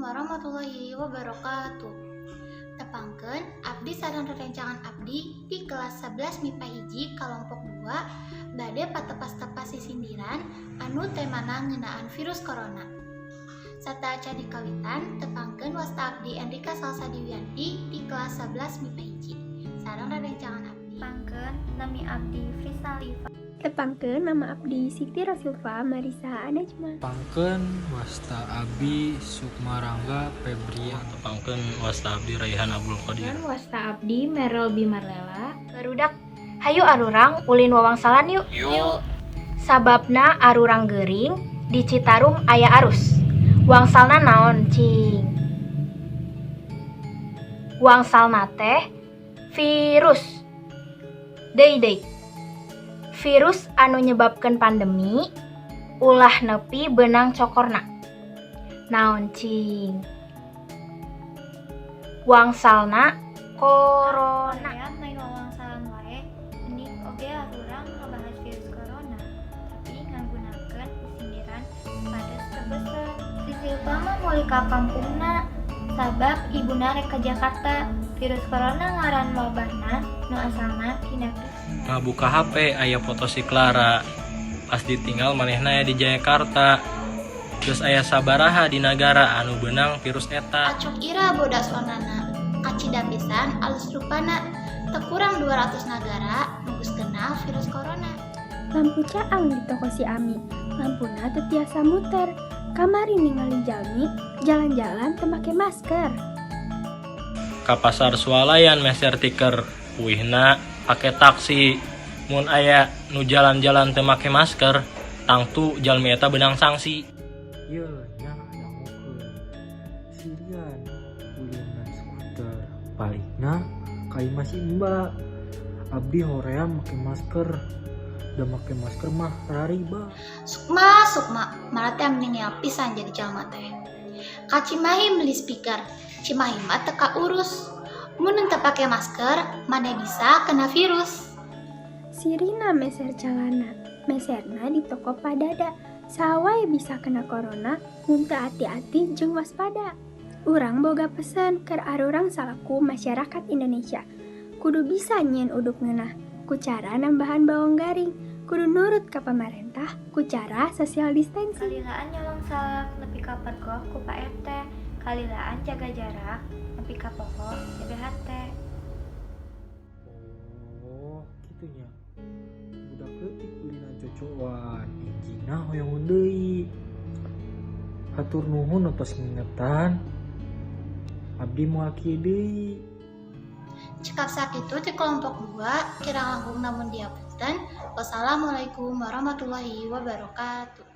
Warahmatullahi wabarakatuh. Tepangkeun, abdi sareng rerencangan abdi di kelas 11 MIPA 1 kelompok 2 bade patepas-tepas sisindiran anu temana ngeunaan virus corona. Sateuacan dikawitan, tepangkeun, wasta abdi Enrika Salsa Diwianti di kelas 11 MIPA 1 sareng rerencangan abdi. Tepangkeun, nami abdi Frisna Liva. Tepangkeun, nama abdi Siti Rosilva Marisa Anajma. Tepangkeun, wasta abdi Sukmarangga Febrian. Tepangkeun, wasta abdi Raihan Abdul Qadir. Wasta abdi Merel Bimarlela. Barudak, hayu arurang ulin wawangsalan yuk. Yuk. Sababna arurang gering di Citarum aya arus. Wangsalna naon cing? Wangsalna teh virus. Deui deui. Virus anu nyebabkeun pandemi ulah nepi beunang cokorna. Naon cing? Wangsalna corona. Hoream main wawangsalan wae, mending oge arurang ngabahas virus corona, tapi ngagunakeun sindiran pedes teu beuseut. Si Silva mah meuli ka kampungna sabab ibuna rek ka Jakarta. Virus corona ngaran wabahna nu asalna tina Ngabuka HP aya foto si Clara. Pas ditinggal manehna aya di Jakarta. Terus aya sabaraha di nagara anu beunang virus eta? Acuk ira bodas warnana, kacida pisan alus rupana. Teu kurang 200 nagara nu geus kena virus corona. Lampu caang di toko si Ami, lampuna teu tiasa muter. Kamari ningali jalmi jalan-jalan teu make masker. Ka pasar swalayan meser tiker, uihna pake taksi. Mun aya nu jalan-jalan teu make masker, tangtu jalmi eta beunang sanksi. Ye nya, dangukeun. Si Rian ulinan skuter, balikna ka imah si Mbak. Abdi hoream make masker, da make masker mah rariba. Sukma, Sukma, malah teh mending pisan jadi jalma teh. Ka Cimahi beli speaker, Cimahi mah teu kaurus. Mun teu pake masker, maneh bisa kena virus. Si Rina meser calana, meserna di toko Padada. Saha wae bisa kena corona mun teu ati-ati jeung waspada. Urang boga pesen keur arurang salaku masyarakat Indonesia. Kudu bisa nyieun uduk ngeunah ku cara nambahan bawang garing. Kudu nurut ka pamarentah ku cara social distancing. Kalilaan nyolong salak nepi ka pergok ku Pak RT. Kalilaan jaga jarak nepi ka poho jaga hate. Oh, kitu nya. Budak leutik ulinan cocoan, injingna hoyong deui. Hatur nuhun atos ngingetan. Abdi moal kieu deui. Cekap sakitu ti kelompok 2, kirang langkung mun diapunten. Wassalamualaikum warahmatullahi wabarakatuh.